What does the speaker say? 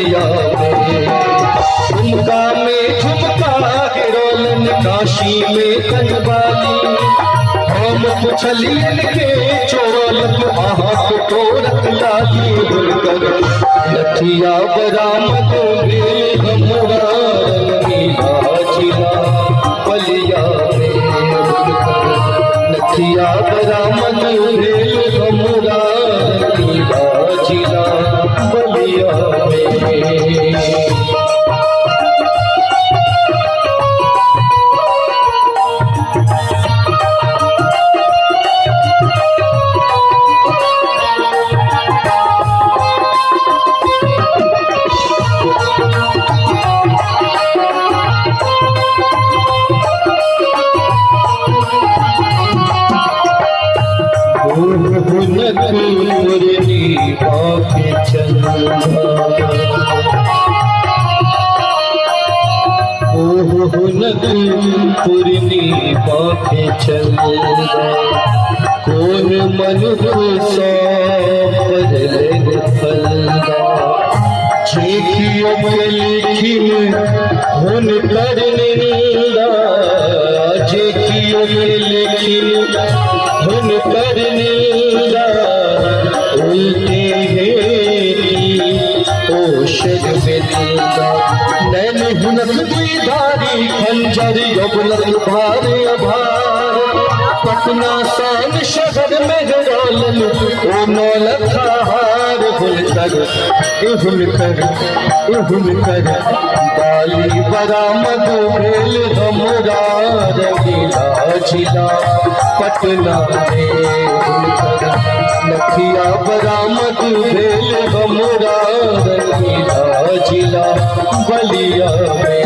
बलिया में। झुमका में झुमका गिरौलन काशी में कनबाली, हम पुछलियन के चोरलक अहाँक तोरक लाली। हुनकर नथिया बरामद भेल हमरा रंगीला जिला बलिया में। हुनकर नथिया बरामद भेल हमरा रंगीला जिला बलिया में। हुनक पूर्णिमा के चंदा, ओ हुनक पूर्णिमा के चंदा, कोन मनुष्य पड़लनि फलदा। जे कियो केलखिन हुनकर निंदा, जे कियो केलखिन हुनकर निंदा, उल्टे हेती ओ शर्मिंदा। नैन हुनक द्विधारी खंजर यबलक भार अभार, पटना सान शहर में हेरौलन ओ नौलखा हार। हुनकर ए हुनकर ए हुनकर बाली बरामद भेल हमरा रंगीला जिला पटना में। हुनकर नथिया बरामद भेल हमरा रंगीला जिला बलिया में।